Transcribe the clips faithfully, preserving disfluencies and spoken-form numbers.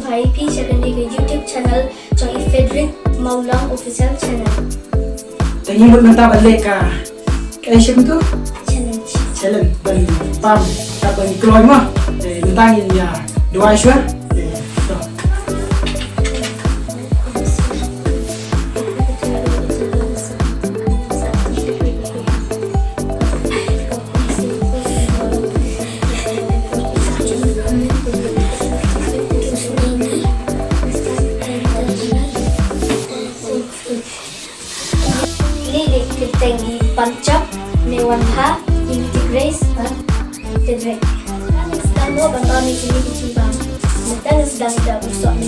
Hi, phi sha kane ka YouTube channel jong i Frederick Mawlong Official Channel. Te ngi mut mynta ban leh ka, ka, eh, shim tu? Challenge. Challenge ban pam, ka ban kloi mo. Te mynta ngin ïa duwai shuwa. Te, to. Lili kyrteng i Panchap, ne wan ha, i Lili Grace, ha, Frederick. Tang sdang mo ban ba mi kini ki bam. Tang sdang da usok mi.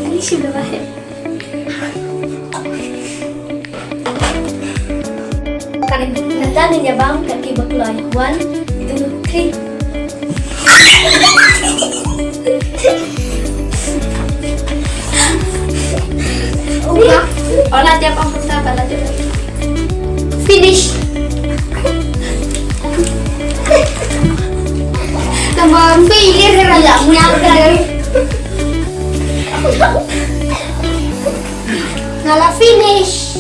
Ini sudah baik. Kan nata ni jabang kaki baklai. One, two, three. Ola tiap ang pun sabar lah tiap. Finish. Tambah ambil dia rasa nyakal. Nala finish.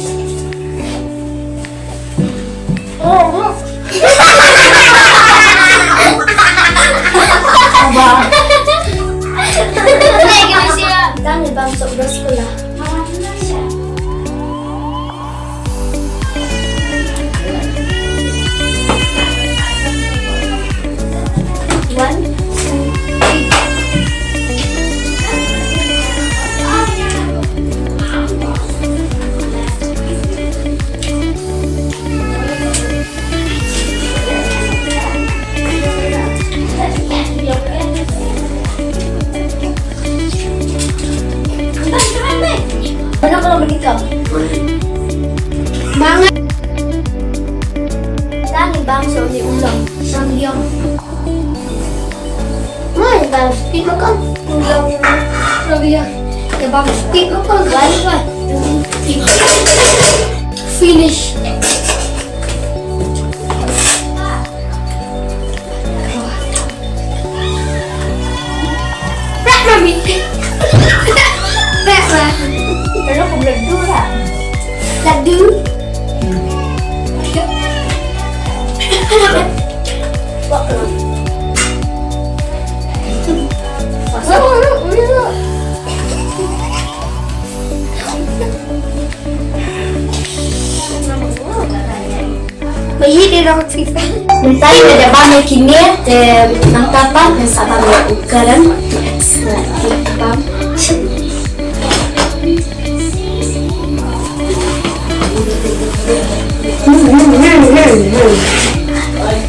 Kami bang sok sekolah. One, two, three. Ano ka lang magikaw? Mga. Tanging bang sa uni ulang. Sang yong. May bang speed mo ka? Ulang. Sabi niya. Bang speed mo ka? One, one, two, three. Finish. Rat mami. Rat ma. Pero kung laddu ra. Laddu. Mynta ngi dep bam ïa kine te nangta pat ngin sa bam ïa u Karan. Sa ïa u bam.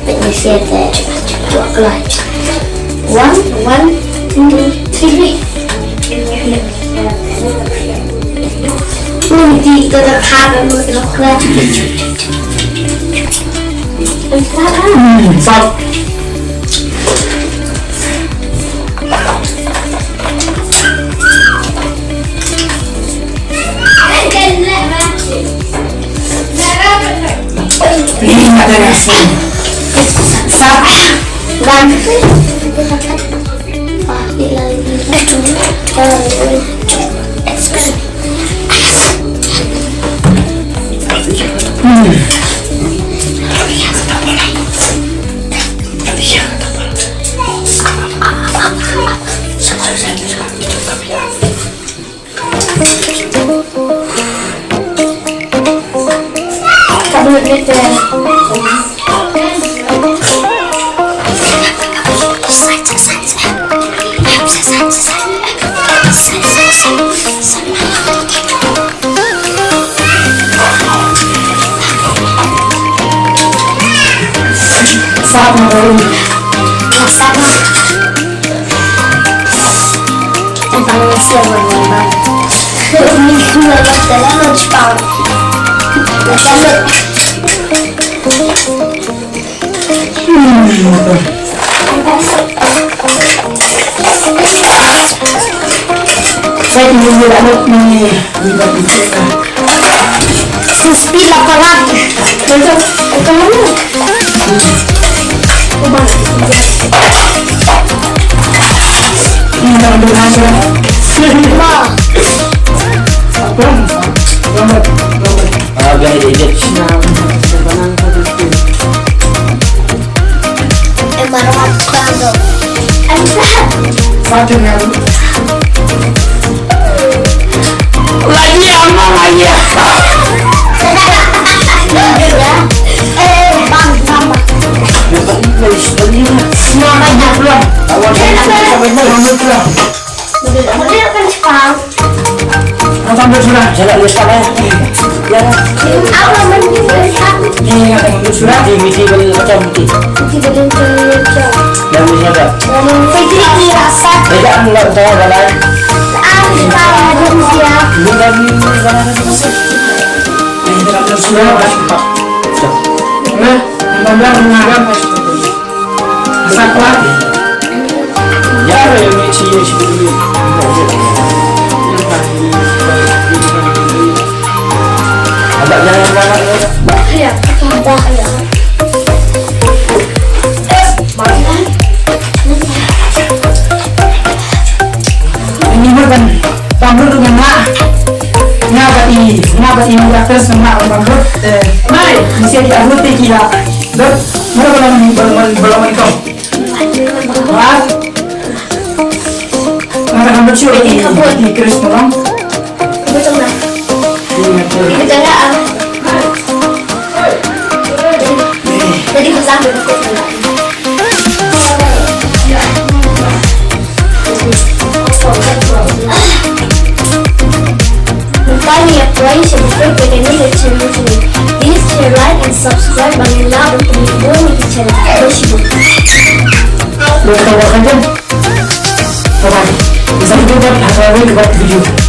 Peit ïa sha te. One, one, two, three. Ui, di to the car, I'm looking up there. Stop na, Barun. Stop na. Ang pangit siya, Barun. Umiiyak na lang talaga, Chipang. Nagkasot. Sa tingin nila, ano, may, may, may, may, Crispy la palat. Ito, ito na. Lagi ama lagi. Eh, bang, bang, bang. Semua banyak belum? Awal saya tak ada belum. Model kan Jepang. Ang tambah surat, saya tak boleh sekarang. Ya. Apa mending surat? Ini yang tambah surat. Di misi beli macam misi. Misi beli macam. Dan misi ada. Fitri rasa. Tidak, enggak tahu, balai. Ah, kita ada misi ya. Bukan misi, balai. Ini tambah surat. Nah, tambah surat. Asal kuat. Ya, ya, ni si, si, si. Abang jangan marah. Ya, tambah ya. Ini bukan. Pamrut nga nga. Nga ba i, nga ba i actress nga nga pamrut. Eh, mai, mesti di arut te kila. Dot, mana belum, belum, belum ikut. Wah. Nga kan betul i, i Chris Morong. Betul lah. Iya, betul. Betul lah. Jadi, jadi pesan betul. Finally, apply sa bukut ka kane ka channel jong ngi. Please share, like and subscribe ba ngin lah ban pynbun ïa ki channel. Khublei shibun. Bye bye. Sa ïa ka video.